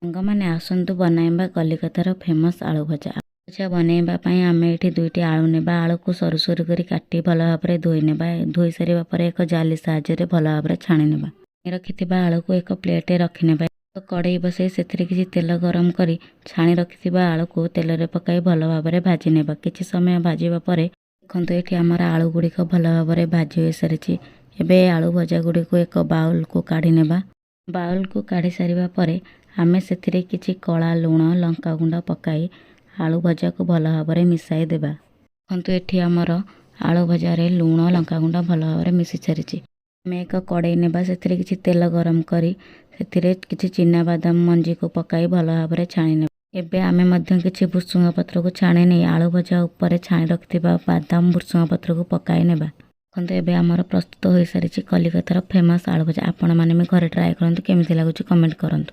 ସାଙ୍ଗମାନେ, ଆସନ୍ତୁ ବନାଇବା କଲିକତାର ଫେମସ୍ ଆଳୁ ଭଜା। ଭଜା ବନେଇବା ପାଇଁ ଆମେ ଏଠି ଦୁଇଟି ଆଳୁ ନେବା। ଆଳୁକୁ ସରୁ ସରୁ କରି କାଟି ଭଲ ଭାବରେ ଧୋଇ ନେବା। ଧୋଇ ସାରିବା ପରେ ଏକ ଜାଲି ସାହାଯ୍ୟରେ ଭଲ ଭାବରେ ଛାଣି ନେବା। ରଖିଥିବା ଆଳୁକୁ ଏକ ପ୍ଲେଟ୍ରେ ରଖିନେବା। ଏକ କଡ଼େଇ ବସାଇ ସେଥିରେ କିଛି ତେଲ ଗରମ କରି ଛାଣି ରଖିଥିବା ଆଳୁକୁ ତେଲରେ ପକାଇ ଭଲ ଭାବରେ ଭାଜି ନେବା। କିଛି ସମୟ ଭାଜିବା ପରେ ଦେଖନ୍ତୁ, ଏଠି ଆମର ଆଳୁ ଗୁଡ଼ିକ ଭଲ ଭାବରେ ଭାଜି ହୋଇସାରିଛି। ଏବେ ଆଳୁ ଭଜା ଗୁଡ଼ିକୁ ଏକ ବାଉଲକୁ କାଢ଼ି ନେବା। ବାଉଲକୁ କାଢ଼ି ସାରିବା ପରେ ଆମେ ସେଥିରେ କିଛି କଳା ଲୁଣ, ଲଙ୍କାଗୁଣ୍ଡ ପକାଇ ଆଳୁ ଭଜାକୁ ଭଲ ଭାବରେ ମିଶାଇ ଦେବା। ଦେଖନ୍ତୁ, ଏଠି ଆମର ଆଳୁ ଭଜାରେ ଲୁଣ, ଲଙ୍କାଗୁଣ୍ଡ ଭଲ ଭାବରେ ମିଶି ସାରିଛି। ଆମେ ଏକ କଡ଼େଇ ନେବା। ସେଥିରେ କିଛି ତେଲ ଗରମ କରି ସେଥିରେ କିଛି ଚିନାବାଦାମ ମଞ୍ଜିକୁ ପକାଇ ଭଲ ଭାବରେ ଛାଣି ନେବା। ଏବେ ଆମେ ମଧ୍ୟ କିଛି ଭୃସୁଙ୍ଗା ପତ୍ରକୁ ଛାଣି ନେଇ ଆଳୁ ଭଜା ଉପରେ ଛାଣି ରଖିଥିବା ବାଦାମ, ଭୃସୁଙ୍ଗା ପତ୍ରକୁ ପକାଇ ନେବା। ଦେଖନ୍ତୁ, ଏବେ ଆମର ପ୍ରସ୍ତୁତ ହୋଇସାରିଛି କଲିକତାର ଫେମସ୍ ଆଳୁ ଭଜା। ଆପଣମାନେ ବି ଘରେ ଟ୍ରାଏ କରନ୍ତୁ। କେମିତି ଲାଗୁଛି କମେଣ୍ଟ କରନ୍ତୁ।